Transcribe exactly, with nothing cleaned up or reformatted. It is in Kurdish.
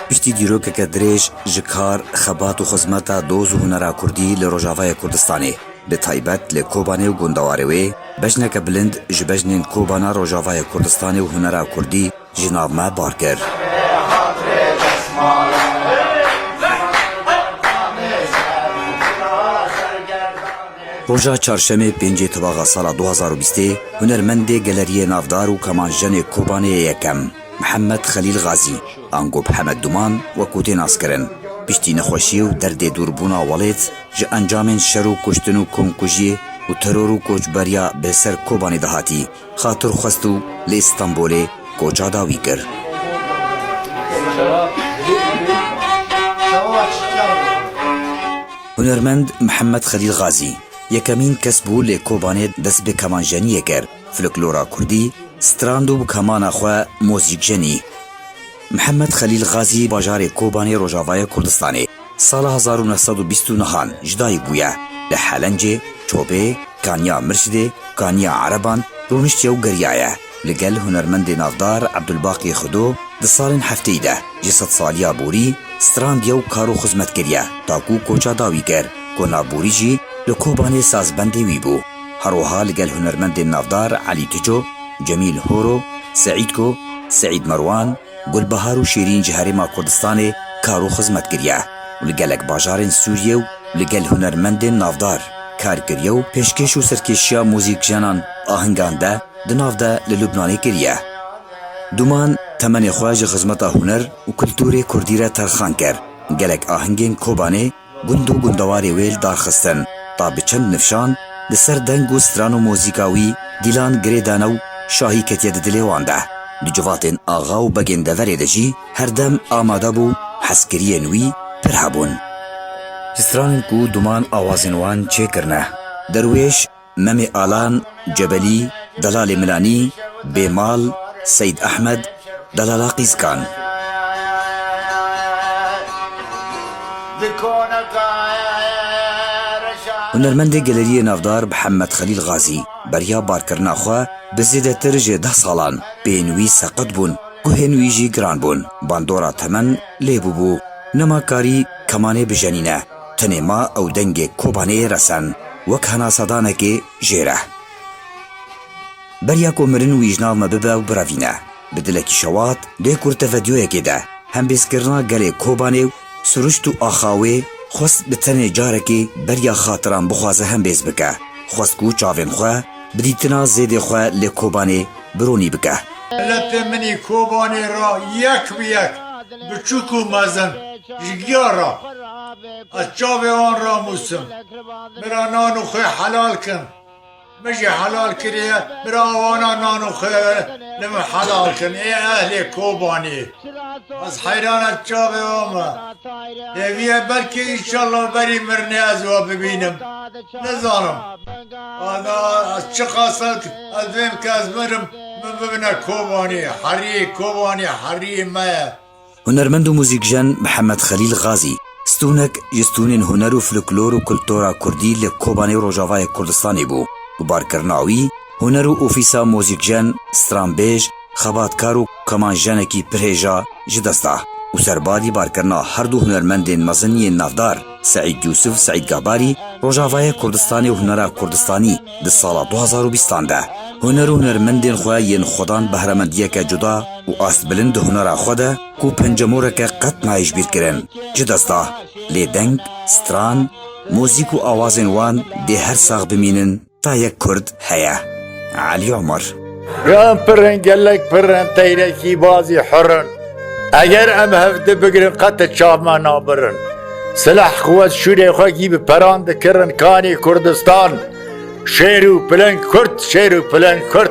Piştî dîrokeke dirêj ji kar, xebat û xizmeta doz û hunera kurdî li Rojavayê Kurdistanê, bi taybet li Kobanê û gundewarê wê, bejneke bilind ji bejnên Kobana Rojavayê Kurdistanê û hunera kurdî ji nav me bar kir. Roja çarşemê pêncê Tibaxa sala du hazar û bîstê, hunermendê geleriyê navdar û kemanjenê Kobanê yê yekem, Mihemed Xelîl Xazî, ango Mihemed Duman, wekû tê naskirin, piştî nexweşiyê û derdê dûrbûna welêt, ji encamên şer û kuştin û komkujiyê û teror û koçberiya bi ser Kobanê de hatî, xatir xwest û li Îstanbulê koça dawî kir. Hunermend Mihemed Xelîl Xazî yekemîn kes bû lê Kobanê dest bi kemanjeniyê kir, folklora kurdî strand û bi kemana xwe mozîk jenî. Mihemed Xelîl Xazî bajarê Kobanê Rojavayê Kurdistanê sala hezar û neh sed û bîst û nehan ji dayik bûye. Li Helencê, Çobê, Kaniya Mirşidê, Kaniya Ereban rûniştiye û geriyaye. Li gel hunermendê navdar Ebdulbaqî Xudo di salên hefteyî de ji sedsaliya borî strandiye û kar û xizmet kiriye, ta ku koça dawî kir, ku navborî jî li Kobanê sazbendê wî bû. Her wiha li gel hunermendên navdar Elî Tiço, Cemîl Horo, Seîdko, Seîd Merwan, Gulbahar û Şêrîn ji Herêma Kurdistanê kar û xizmet kiriye û li gelek bajarên Sûriyê û li gel hunermendên navdar kar kiriye û pêşkêş û serkêşiya muzîkjenan ahingan de di nav de li Lubnanê kiriye. Duman temenê xwe ji xizmeta huner û kulturê kurdî re terxan kir. Gelek ahingên Kobanê gund û gundewarê wê li dar xistin, ta bi çend nifşan li ser deng û stran û muzîka wî dîlan girê dane û şahî ketiye di dilê wan de. Di civatên axa û begên deverê de jî her dem amade bû, hezkiriyên wî pir hebûn. Ji stranên ku Duman awazên wan çêkirine, Derwêş, Memê Alan, Cebelî, Delalê Milanî, Bêmal, Seyd Ehmed, Delala Qîzkan. Hunermendê geleriyê navdar Mihemed Xelîl Xazî beriya barkirina xwe bi zêdetir ji deh salan pên wî seqet bûn, guhên wî jî giran bûn. Bandora temen lê bûbû, nema karî kemanê bijenîne, tenê ma ew dengê Kobanê resen, wek henasedanekê jê re. Beriya ku mirin wî ji nav me bibe û birevîne. Bi dilekî şewat, dê kurte vedyoyekê de, hembêzkirina gelê Kobanê û siruşt û axa wê xwest bi tenê carekê beriya xatiran bixwaze hembêz bike. Xwest ku çavên xwe bi dîtina zêdê xwe lê Kobanê bi ronî bike. Miletê min î Kobanê re yek bi yek, biçûk û mezin, ji giya re, ez çavê wan ramûsim. Min re nan û xwê helal kin. Min jî helal kiriye, min re awana nan û xwê li min helal kin. Ê ehlê Kobanê. Ez heyran ez çavê wan me. Hêviye belkî înşallah berî mirinê ez we bibînim. Nizanim. Ana, ez çiqas ez, ez vêm ke ez mirim, min bibine Kobanê, herî Kobanê, herî me ye. Hunermend û muzîkjen Mihemed Xelîl Xazî, stûnek ji stûnên huner û folklor û kultura kurdî li Kobanê û Rojavayê Kurdistanê bû. Bi barkirina wî, huner û ofîsa muzîkjen, stranbêj, xebatkar û kemanjenekî pir hêja ji dest da û serbalî barkirina her du hunermendên mezin yên navdar, Seîd Yûsif, Seîd Gabarî, Rojavayê Kurdistanê û hunera Kurdistanî di sala du hazar û bîstan de huner û hunermendên xwe yên xwedan behremendiyeke cuda û astbilind di hunera xwe de ku pencemoreke qet nayê ji bîr kirin, ji dest da. Lê deng, stran, muzîk û awazên wan dê her sax bimînin. Ta yek Kurd heye. Elî Omer. Ran pir in, gelek pir in, teyrekî bazî hur in. Eger em hevdi bigrin, qet çav me nabirin. Silah quwet şûrê xwe gî bi peran dikirin, kanî Kurdistan. Şêr û piling Kurd, şêr û piling Kurd.